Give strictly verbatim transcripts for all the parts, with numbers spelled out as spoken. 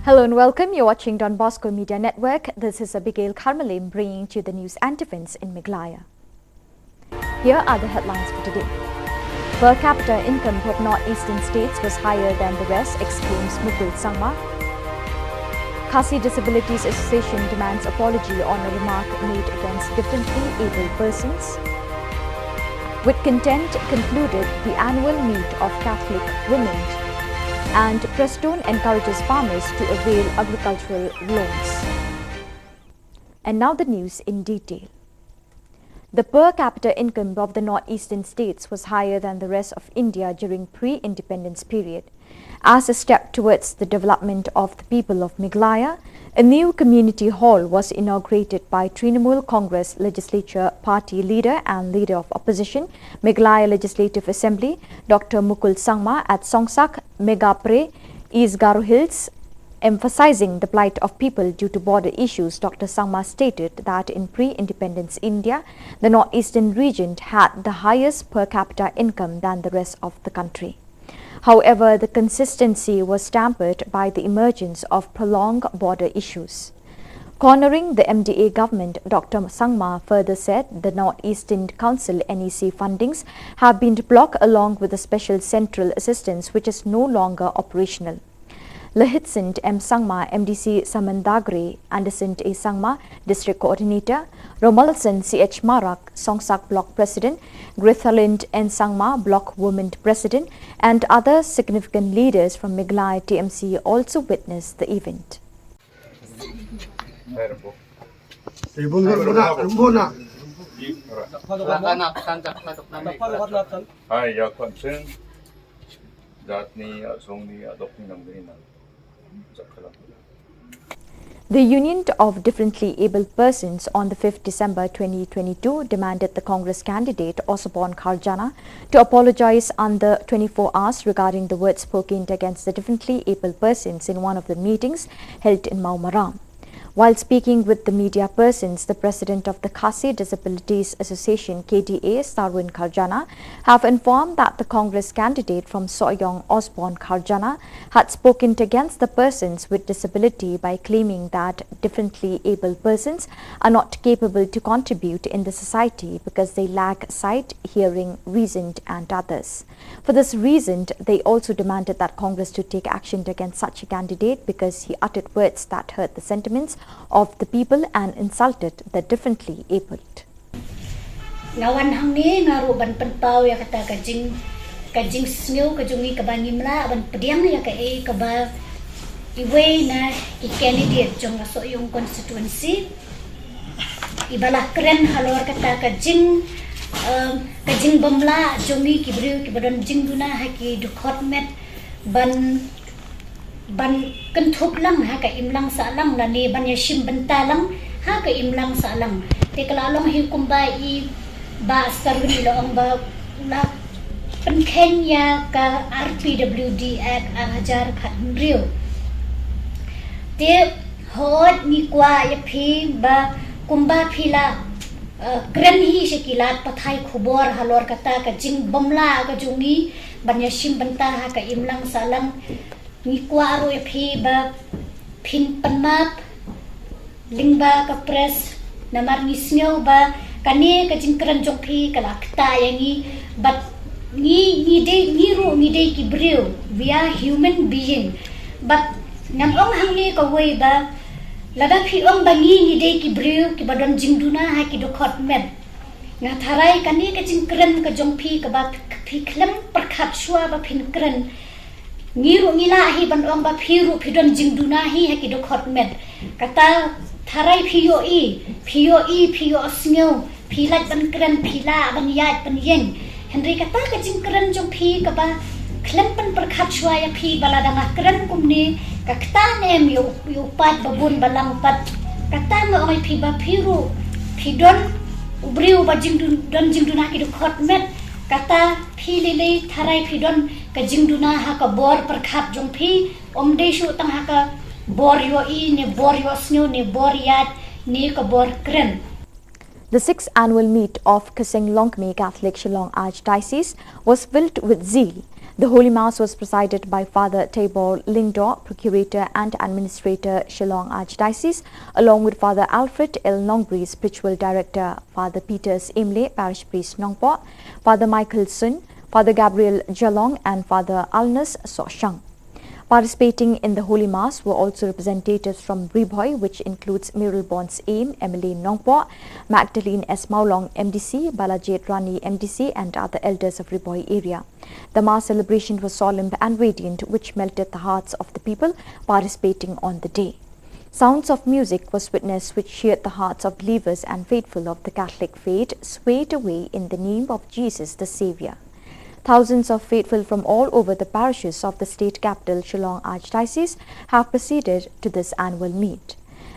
Hello and welcome. You're watching Don Bosco Media Network. This is Abigail Karmalim bringing to you the news and events in Meghalaya. Here are the headlines for today. Per capita income of Northeastern states was higher than the rest, exclaims Mukul Sangma. Khasi Disabilities Association demands apology on a remark made against differently abled persons. With Content concluded the annual meet of Catholic women. And Prestone encourages farmers to avail agricultural loans. And now the news in detail. The per capita income of the northeastern states was higher than the rest of India during pre-independence period. As a step towards the development of the people of Meghalaya, a new community hall was inaugurated by Trinamool Congress Legislature Party leader and leader of opposition, Meghalaya Legislative Assembly, Doctor Mukul Sangma at Songsak, Megapre, East Garo Hills, emphasizing the plight of people due to border issues. Doctor Sangma stated that in pre-independence India, the northeastern region had the highest per capita income than the rest of the country. However, the consistency was tempered by the emergence of prolonged border issues. Cornering the M D A government, Doctor Sangma further said the Northeastern Council N E C fundings have been blocked along with the special central assistance which is no longer operational. Lahitsint M Sangma, M D C Samandagri, Anderson A Sangma, District Coordinator, Romalson C H Marak, Songsak Block President, Grethalind N Sangma, Block Women President, and other significant leaders from Meghalaya T M C also witnessed the event. Hai, ya kwan sen. Jat ni, a song ni, a dok ni, nam ni, nam. Jat khalam. The Union of Differently Abled Persons on the fifth December twenty twenty-two demanded the Congress candidate Osborne Kharjana to apologize under twenty-four hours regarding the words spoken against the differently abled persons in one of the meetings held in Mawmaram. While speaking with the media persons, the president of the Khasi Disabilities Association, K D A, Sarwin Kharjana, have informed that the Congress candidate from Sohiong, Osborne Kharjana, had spoken against the persons with disability by claiming that differently abled persons are not capable to contribute in the society because they lack sight, hearing, reason, and others. For this reason, they also demanded that Congress to take action against such a candidate because he uttered words that hurt the sentiments of the people and insulted the differently abled. Nga wan hangne nga ruh ban pynpaw ïa kata ka jing, ka jingsngew ka jong ngi kaba ngim lah ban pdiang ïa kaei kaba iwei na ki candidate jong ka Sohiong constituency iba la kren halor kata ka jing, em, ka jingbymlah jong ngi ki briew kiba don jingduna ha ki dkhot met ban, ban kynthup lang ha ka imlang sahlang lane ban ïashim bynta lang ha ka imlang sahlang. Te ka la long hi kumba i Bah Sarwin i la ong ba la pynkheiñ ïa ka R P W D Act ar hajar khathynriew. Te hooid ngi kwah ïa phi ba kumba phi la, eh, kren hi sha ki lad pathai khubor halor kata ka jingbymlah ka jong ngi ban ïashim bynta ha ka imlang sahlang. Ngi kwah ruh ïa phi ba phin pan map lyngba ka press, namar ngi sngew ba kane ka jingkren jong phi ka la ktah ïa ngi, bad ngi, ngi dei, ngi ruh ngi dei ki briew, we are human being. Bad ngan ong hangne kawei ba lada phi ong ba ngi, ngi dei ki briew kiba don jingduna ha ki dkhot met, nga tharai kane ka jingkren ka jong phi kaba phi khlem pyrkhat shuwa ba phin kren, ngi ruh ngi lah hi ban ong ba phi ruh phi don jingduna hi ha ki dkhot met. Kata tharai phi ïohi, phi ïohi, phi ïohsngew, phi lait ban kren, phi lah ban ïaid ban ïeng. Hynrei kata ka jingkren jong phi kaba khlem pynpyrkhat shuwa ïa phi ba lada nga kren kumne ka ktah ne em ïa u, ïa u paid ba bun ba lang pat. Kata nga ong ïa phi ba phi ruh phi don u briew ba jingdun, don jingduna ki dkhot met. Kata phi lei lei tharai phi don ka jingduna ha ka bor pyrkhat jong phi, ym dei shuh tang ha ka bor ïohi ne bor ïohsngew ne bor ïaid ne ka bor kren. The sixth annual meet of Kheseng Longkmie Catholic Shillong Archdiocese was filled with zeal The Holy Mass was presided by Father Tabor Lyngdoh, Procurator and Administrator, Shillong Archdiocese, along with Father Alfred L Nongbri, Spiritual Director, Father Peters Imle, Parish Priest Nongpoh, Father Michael Sun, Father Gabriel Jalong, and Father Alnus Soshang. Participating in the Holy Mass were also representatives from Ri Bhoi, which includes Mayralborn's Ame, M L A Nongpoh, Magdalene S Mawlong, M D C, Balajit Rani, M D C, and other elders of Ri Bhoi area. The Mass celebration was solemn and radiant, which melted the hearts of the people participating on the day. Sounds of music was witnessed, which cheered the hearts of believers and faithful of the Catholic faith, swayed away in the name of Jesus the Savior. Thousands of faithful from all over the parishes of the state capital, Shillong Archdiocese, have proceeded to this annual meet.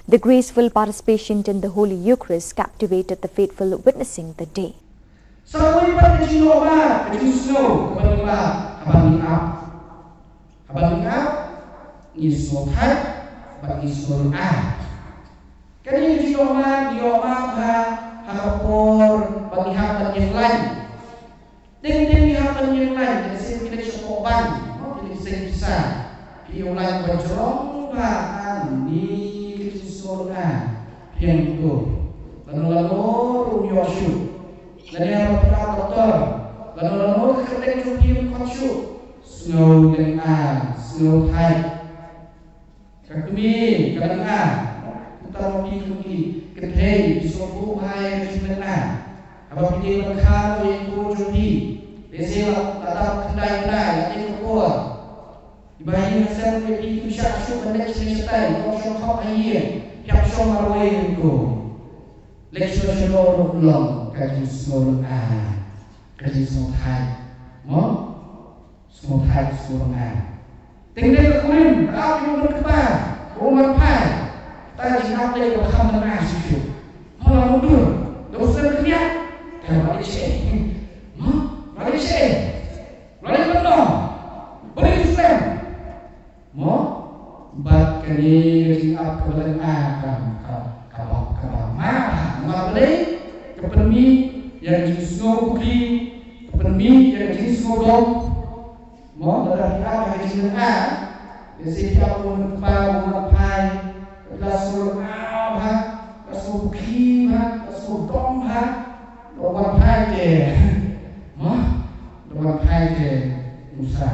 The graceful participation in the Holy Eucharist captivated the faithful witnessing the day. Sa kawei pat ka jingïohmad, ka jingsngew kaba lyngba haba ngi ap. Haba ngi ap, ngi sngew thait bad ngi sngew lyngngoh. Kane ka jingïohmad, ngi ïohmad bha ha ka por ba ngi hap ban ïeng lain. Dei dei ngi hap ban ïeng lain, ka sien ki leit sha poh ban, ki leit seng pisa. Ki ïeng lain ban jrong bha, ani ka jingsngew lyngngoh. Phi ïeng to. Lano lano ruh ym ïoh shuh. Lane haba phi ap doktor, lano lano ka kyrteng jong phi ym khot shuh. Sngew lyngngoh, sngew thait. Ka kmie ka lyngngoh. Kumta ma phi kum ki kynthei, phi sngew buh bha ïa ka jinglyngngoh. Haba phi dei ban kha ïa i khun jong phi, lehse la dap khyndai bnai, la dei ka por. Iba ïa ka sem ïa phi, phi shah shuh ban leit sha shatai, ym shong khop ha ïing, phi hap shong marwei ryngkum. Leit sha sha lor ruh long ka jingsngew lyngngoh, ka jingsngew thait. Mo? Sngew thait, sngew lyngngoh. Teng dei ka kurim, ka ap ïa u nongkynpah, u nongkynpah. Kata ka jingap dei kaba kham lyngngoh shuh shuh. Mo, la mutdur, la u slem khyndiat. Te ba leit shaei? Mo, ba leit shaei? Ba leit ban long? Ba leit u slem? Mo, bad kane ka jingap kaba lyngngoh ka, ka, kaba, kaba ma, ma balei? Ka pynmih ïa ka jingsngew bukli, ka pynmih ïa ka jingsngew dom. Mo, lada phi ap ha ka jinglyngngoh, lehse phi ap u nongkynpah, u nongkynpah, la sngew lyngngoh bha, la sngew bukli bha, la sngew dom bha, la wan phai te. Mo, la wan phai te, musa.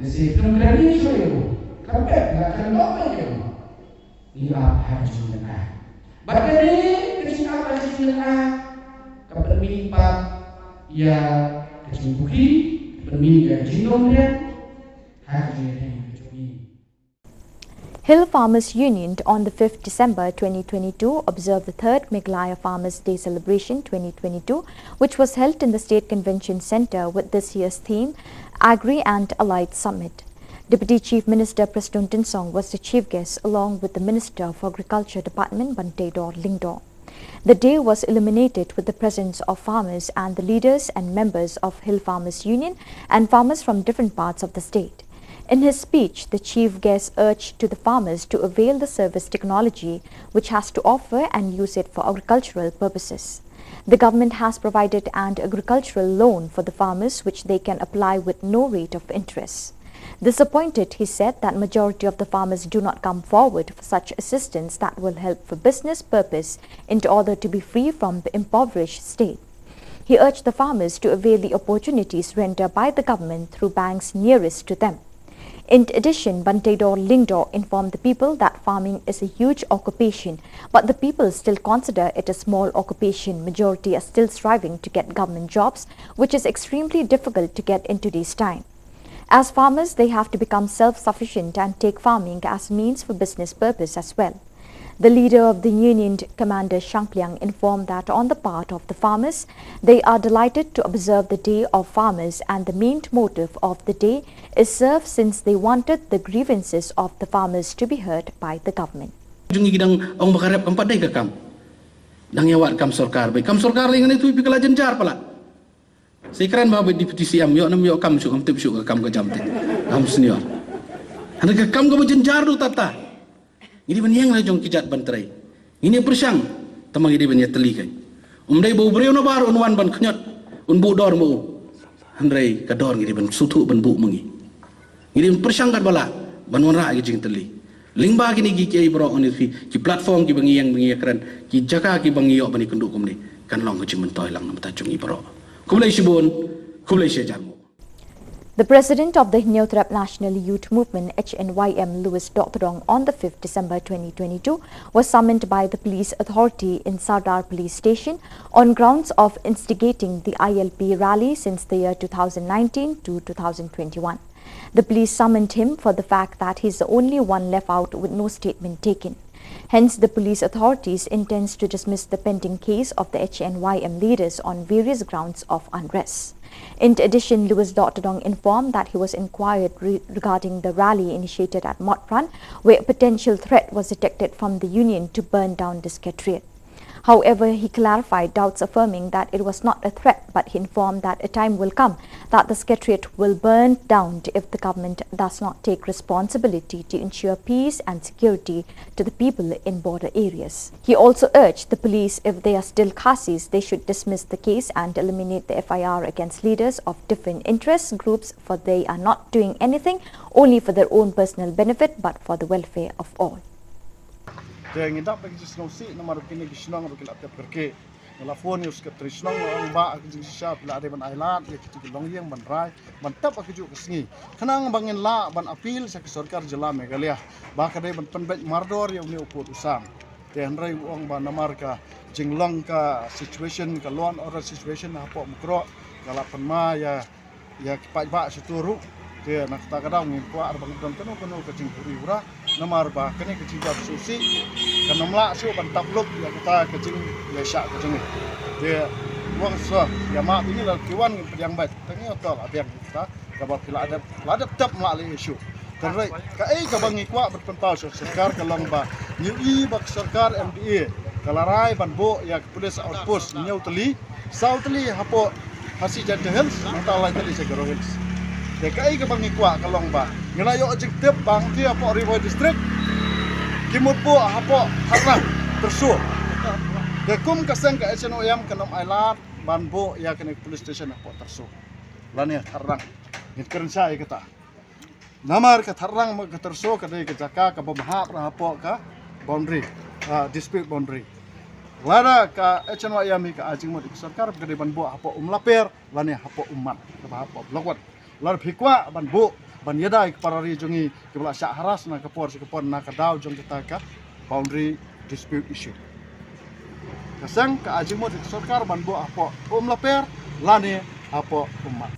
Lehse phim kren shuh ïa u, khlem pep, la kren dom ïa u. Ngi ap ha ka jinglyngngoh. Bad kane ka jingap ha ka jinglyngngoh ka pynmih pat ïa ka jingbukli, ka pynmih ïa ka jingdom riang ha ka jingïadei ka jong ngi. Hill Farmers Union on the fifth December twenty twenty-two observed the third Meghalaya Farmers Day Celebration twenty twenty-two, which was held in the State Convention Centre with this year's theme, Agri and Allied Summit. Deputy Chief Minister Prestone Tynsong was the chief guest, along with the Minister of Agriculture Department, Banteidor Lyngdoh. The day was illuminated with the presence of farmers and the leaders and members of Hill Farmers Union and farmers from different parts of the state. In his speech, the chief guest urged to the farmers to avail the service technology which has to offer and use it for agricultural purposes. The government has provided an agricultural loan for the farmers, which they can apply with no rate of interest. Disappointed, he said that majority of the farmers do not come forward for such assistance that will help for business purpose in order to be free from the impoverished state. He urged the farmers to avail the opportunities rendered by the government through banks nearest to them. In addition, Banteidor Lyngdoh informed the people that farming is a huge occupation, but the people still consider it a small occupation. Majority are still striving to get government jobs, which is extremely difficult to get in today's time. As farmers, they have to become self-sufficient and take farming as means for business purpose as well. The leader of the union, Commander Shangpliang, informed that on the part of the farmers, they are delighted to observe the Day of Farmers, and the main motive of the day is served since they wanted the grievances of the farmers to be heard by the government. Jong ngi ki dang ong ba ka rep kam pat dei ka kam. Dang ïa wad kam sorkar, ba kam sorkar lei ngan ïathuh ïa phi ka la jynjar palat. Sa kren ba bad Deputy C M, ïoh ne ym ïoh kam shuh, kam tip shuh ka kam ka jam te. Kam senior. Hynrei ka kam kaba jynjar ruh tata. Ngi dei ban ïeng la jong ki jait ban trei. Ngin ïa pyrshang, tangba ngi dei ban ïatylli kein. Ym dei ba u briew nabar un wan ban khñiot, un buh dor ma u. Hynrei ka dor ngi dei ban sngewthuh ban buh ma ngi. Ngi dei ban pyrshang katba lah ban wanrah ïa ka jingtylli. Lyngba kine ki kiei baroh, ngi dei ki platform kiba ngi ïeng ba ngi ïakren, ki jaka kiba ngi ïoh ban ïakynduh kumne, kan long ka jingmyntoi lang na bynta jong ngi baroh. Khublei shibun, khublei shihajar nguh. The president of the Hynñiewtrep National Youth Movement, H N Y M, Louis Dohtdong, on the fifth December twenty twenty-two, was summoned by the police authority in Sardar Police Station on grounds of instigating the I L P rally since the year two thousand nineteen to two thousand twenty-one. The police summoned him for the fact that he is the only one left out with no statement taken. Hence, the police authorities intends to dismiss the pending case of the H N Y M leaders on various grounds of unrest. In addition, Louis Dohtdong informed that he was inquired re- regarding the rally initiated at Motphran, where a potential threat was detected from the union to burn down the secretariat. However, he clarified doubts, affirming that it was not a threat, but he informed that a time will come that the secretariat will burn down if the government does not take responsibility to ensure peace and security to the people in border areas. He also urged the police, if they are still Khasis, they should dismiss the case and eliminate the F I R against leaders of different interest groups, for they are not doing anything only for their own personal benefit but for the welfare of all. Te ngi dap da ki jingsngewsih namar ba kine ki shnong ba ki la tep kyrkieh. Nga la phone ïa u secretary shnong, nga ong ba ha ka jingshisha phi la dei ban ailad ïa kito ki longïing ban rai ban tep ha kajuh ka sngi. Khnang ba ngin lah ban appeal sha ka sorkar jylla Meghalaya ba ka dei ban pynbeit mardor ïa une u pud u sam. Te hynrei u ong ba namar ka jinglong ka situation, ka law and order situation hapoh Mukroh, ka la pynma ïa ïa ki paidbah sha tur ruh. Te na kata ka daw ngim kwah ba don kano kano ka jinghuri hura namar ba kane ka jingjia sngewsih kan ym lah shuh ban tap lup ïa kata ka jingïaishah ka jong ngi. Te wang sa ïa ma bini la ki wan ngim pdiang bad te ngi ot la biang kata kaba phi la dep la dep tap ma la issue. Te hynrei kaei kaba ngi kwah ban pynpaw sha sorkar ka long ba ngi i ba ka sorkar M D A ka la rai ban buh ïa ka police outpost hynñiew tylli, saw tylli hapoh Khasi Jaintia Hills, nangta lai tylli sha Garo Hills. Te kaei kaba ngi kwah ka long ba ngi la ïoh jingtip ba hangtei hapoh Ri Bhoi District ki mut buh hapoh Tharrang, Tyrso. Te kum ka seng ka H N Y M kan ym ailad ban buh ïa kane ka police station hapoh Tyrso lane Tharrang. Ngin kren shai ïa kata. Namar ka Tharrang bad ka Tyrso ka dei ka jaka kaba bym hap ruh hapoh ka boundary, ah, dispute boundary. Lada ka H N Y M hi ka ai jingmut ïa ka sorkar ba ka dei ban buh hapoh Umlaper lane hapoh Ummat kaba hapoh Block One. Lada phi kwah ban buh ban ïada ïa ki para ri jong ngi kiba la shah harass na ka por sha ka por na ka daw jong kata ka boundary dispute issue. Ka seng ka ai jingmut ïa ka sorkar ban buh hapoh Umlaper lane hapoh Ummat.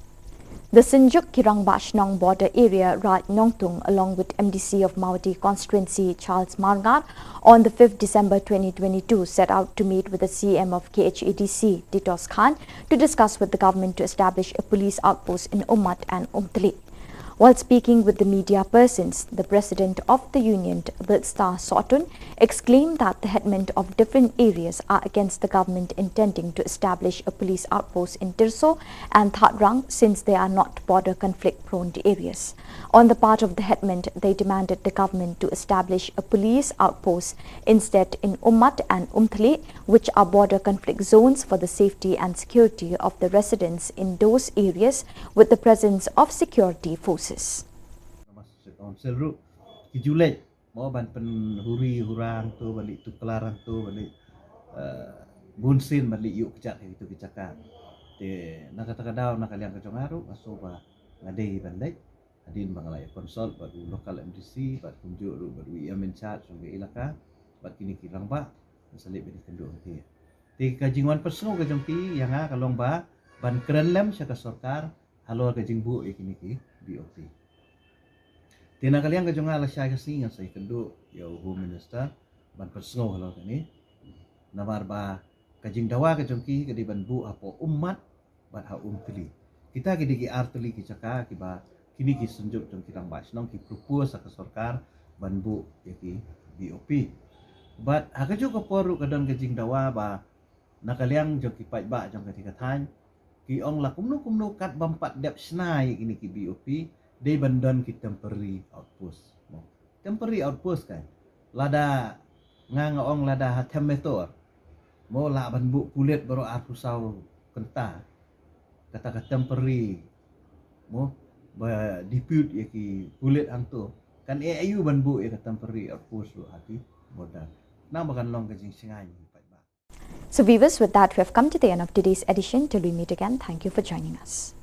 The Synjuk ki Rangbah Shnong Border Area, Raid Nongtung, along with M D C of Mawhati Constituency, Charles Marngar, on the fifth December twenty twenty-two, set out to meet with the C M of K H A D C, Titos Khan, to discuss with the government to establish a police outpost in Ummat and Umtali. While speaking with the media persons, the president of the union, Bilstar Sotun, exclaimed that the headmen of different areas are against the government intending to establish a police outpost in Tyrso and Tharrang, since they are not border conflict prone areas. On the part of the headmen, they demanded the government to establish a police outpost instead in Ummat and Umtali, which are border conflict zones, for the safety and security of the residents in those areas with the presence of security forces. Council ruh ki ju leit mo ban pynhuri hura hangto, ban leit tuklar hangto, ban leit, eh, bun sien ban leit ïuh kjat ha kito ki jaka. Te na kata ka daw na ka liang ka jong nga ruh nga sngew ba nga dei ban leit hadien ba nga la ïa consult bad u local M D C bad kumjuh ruh bad u E M in charge jong ka ilaka bad kine ki rangbah, nga sa leit ban ïakynduh hangtei. Te ka jingwan pynsngew ka jong ki ïa nga ka long ba ban kren lem sha ka sorkar halor ka jingbuh ïa kine ki B O P. Te na ka liang ka jong nga lashai ka sngi ngan sa ïakynduh ïa u Home Minister ban pynsngew halor kane. Namar ba ka jingdawa ka jong ki ka dei ban buh hapoh Ummat bad ha Umtali. Kita ki dei ki ar tylli ki jaka kiba kine ki Synjuk jong ki Rangbah Shnong ki propose ha ka sorkar ban buh ïa ki B O P. Bad ha kajuh ka por ruh ka don ka jingdawa ba na ka liang jong ki paidbah jong kane ka thaiñ ki ong la kumno kumno kat bym pat dep shna ïa kine ki B O P, dei ban don ki temporary outpost. Mo, temporary outpost kan, lada nga nga ong lada ha Them Metor mo lah ban buh pulit baroh arphew saw kynta. kata ka temporary, mo, ba depute ïa ki pulit hangto, kan ïa aïu ban buh ïa ka temporary outpost ruh ha ki border, nang ba kan long ka jingshngaiñ paidbah. So viewers, with that, we have come to the end of today's edition. Till we meet again, thank you for joining us.